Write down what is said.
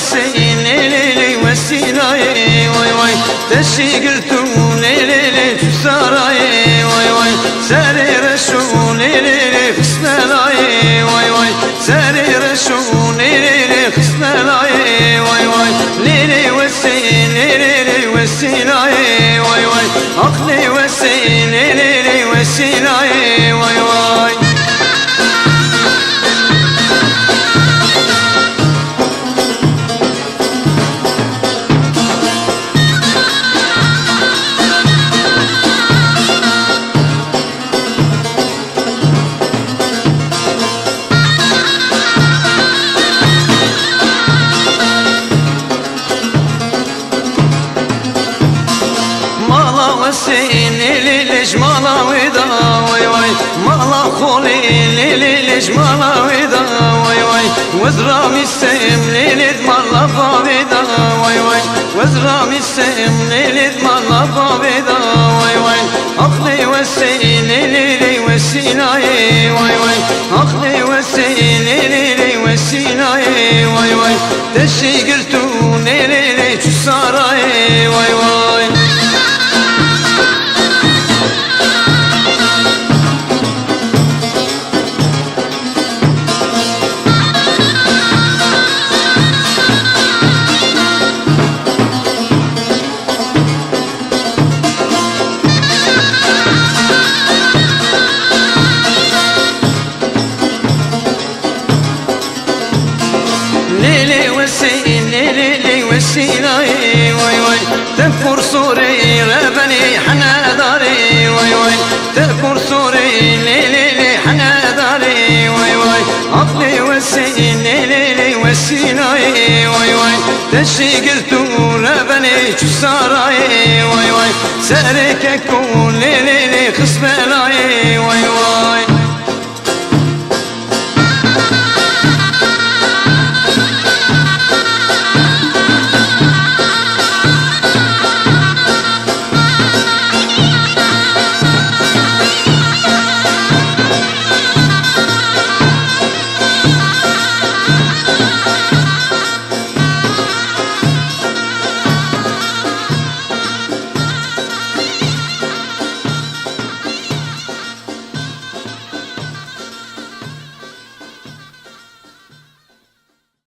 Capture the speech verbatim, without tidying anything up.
Sey lê lê lê wesîlayê, way way. Teşî girtû lê lê lê çû sarayê, way way. Serê reşû lê lê lê xismelayê, way way. Serê reşû lê lê lê xismelayê, way way. Lê lê wesê, lê lê lê wesîlayê, way way. Aqlê wesê, lê lê lê wesîlayê, way way. Mala wesê lê lê lê ji mala wê da, way way. Mala xolê lê lê lê ji mala wê da, way way. Wezra mîsem lê lê di mala bavê da, way way. Wezra mîsem lê lê di mala bavê da, way way. Aqlê wesê lê lê lê wesîlayê, way way. Aqlê wesê lê lê lê wesîlayê, way way. Teşî girtû lê lê lê çû sarayê, way way. Lê lê wesê, lê lê lê wesîlayê, way way. Te pursorê rebenê henedarê, way way. Te pursorê lê lê lê henedarê, way way. Aqlê wesê, lê lê lê wesîlayê, way way. Teşî girtû rebenê çû sarayê, way way. Serê keko lê lê lê xismelayê, way way.